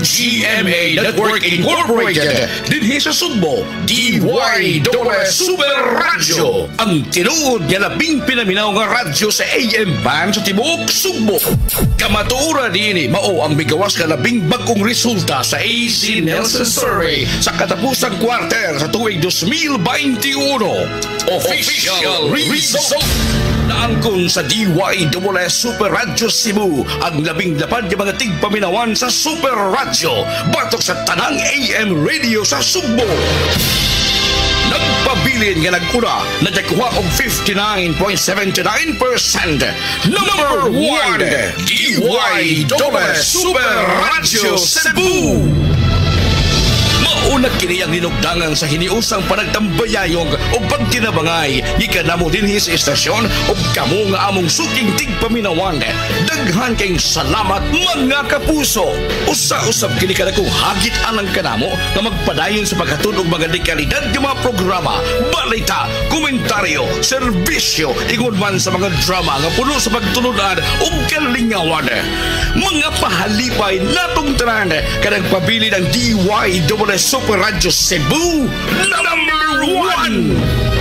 GMA Network Incorporated dinhi sa Sugbo, DYS Super Radio. Ang tinuod nga labing pinaminaw nga radyo sa AM band sa tibuok Sugbo. Kamatuoran niini, mao ang migawas nga labing bag-ong resulta sa AC Nielsen Survey sa katapusang kwarter sa tuig 2021. Official result. Naangkon sa DYS Super Radio Cebu ang labing lapad nga mga tigpaminawan sa Super Radio batok sa tanang AM radio sa Sugbo. Nagpabilin nga nag-una, nagakuha og 59.79%. Number 1, DYS Super Radio Cebu. Mauna kini ang hinugdangan sa hiniusang panagtambayayong o pagtinabangay gikan namo dinhi sa istasyon ug kamo nga among suking tigpaminawan. Daghan kayong salamat, mga kapuso. Usa-usab kini kadakong hagit alang kanamo nga magpadayon sa paghatod og mga dekalidad nga mga programa, balita, komentaryo, serbisyo, ingon man sa mga drama nga puno sa pagtulunan ug kalingawan. Mga pahalipay natong tanan kanang pabilin ang DYS Super Radio Cebu number 1.